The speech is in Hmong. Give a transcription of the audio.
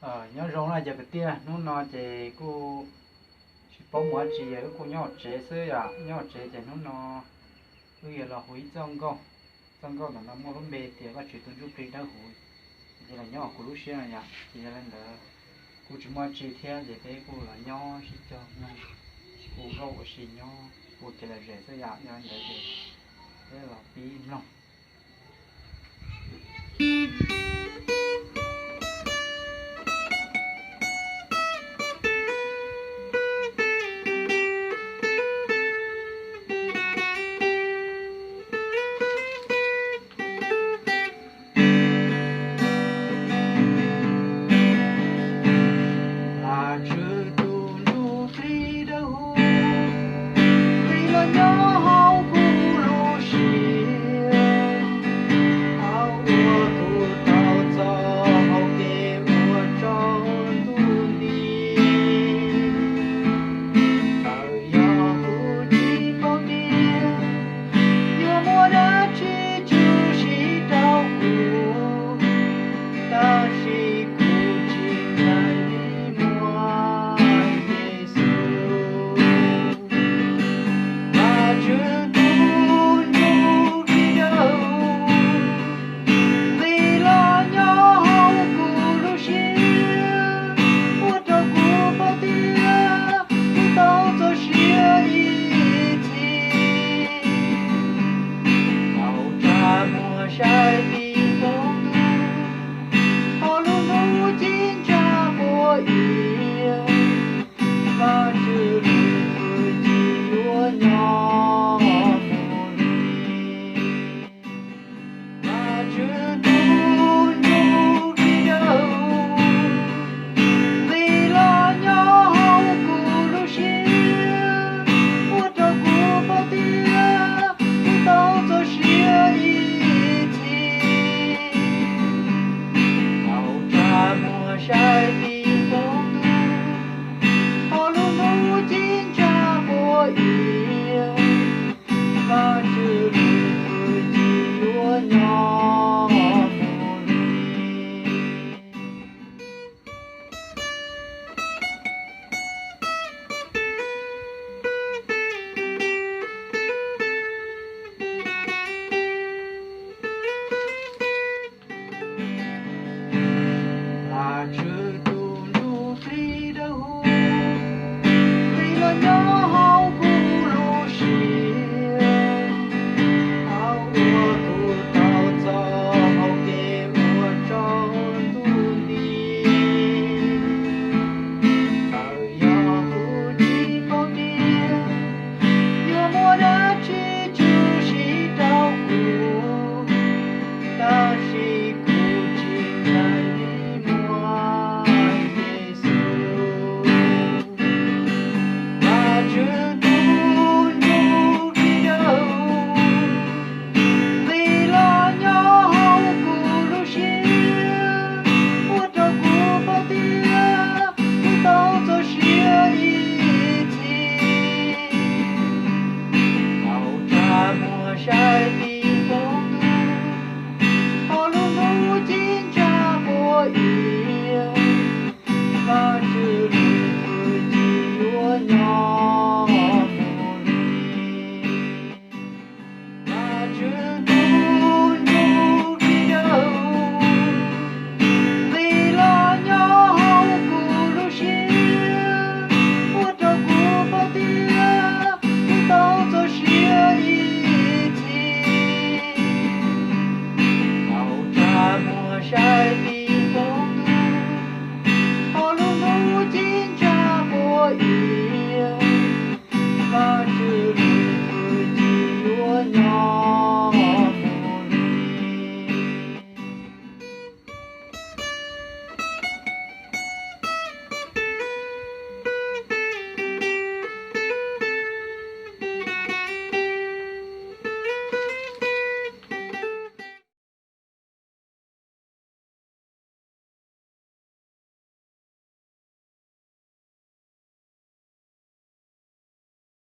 Nyob zoo na cov kwv tij, hnub no ces kuj tsis paub mus dab tsi, wb kuj nyob hauv tsev xwb yom. Nyob hauv tsev ces hnub no wb yuav los hu ib txoj nkauj. Txoj nkauj ntawm no muaj lub npe tias Vajtswv tus ntsuj plig dawb huv. Ces los nyob hauv kuv lub siab no yom, ces yog li ntawd kuj tsis muaj dab tsi thiab ces peb kuj los nyob sib cog mloog, hu nkauj ua si nyob ua kev lom zem xwb yom. Yog li ntawd ces peb los pib mloog. Vajtswv tus ntsuj plig dawb huv, plig los nyob hauv kuv lub siab, thaum uas kuv tau txo hauv kev ua rau ntuj nti. Txawm yog kuv tsis paub tias yuav muaj dab tsi tshwm sim rau kuv, tab sis kuv tsis ncaim vim muaj Yexus. Vajtswv tus ntsuj plig dawb huv, plig los nyob hauv kuv lub siab, ua rau kuv paub tias kuv tau txo siab ib txhis. Thaum tsa muag saib tim foob ntuj, hauv lub ntuj ci ntsa pua iav, Vajtswv lub hwj chim yuav nyob mus li. Vajtswv tus ntsuj plig dawb huv, plig los nyob hauv kuv lub siab, ua rau kuv paub tias kuv tau txo siab ib txhis. Thaum tsa muag saib tim foob ntuj, hauv lub ntuj ci ntsa pua iav, Vajtswv lub hwj chim yuav nyob mus li. Vajtswv tus ntsuj plig dawb huv, plig los nyob hauv kuv lub siab, thaum uas kuv tau txo hauv kev ua rau ntuj nti. Txawm yog kuv tsis paub tias yuav muaj dab tsi tshwm sim rau kuv, tab sis kuv tsis ncaim vim muaj Yexus. Vajtswv tus ntsuj plig dawb huv, plig los nyob hauv kuv lub siab, ua rau kuv paub tias kuv tau txo siab ib txhis. Thaum tsa muag saib tim foob ntuj, hauv lub ntuj ci ntsa pua iav, Vajtswv lub hwj chim yuav nyob mus li. Vajtswv tus ntsuj plig dawb huv, plig los nyob hauv kuv lub siab, ua rau kuv paub tias kuv tau txo siab ib txhis. Thaum tsa muag saib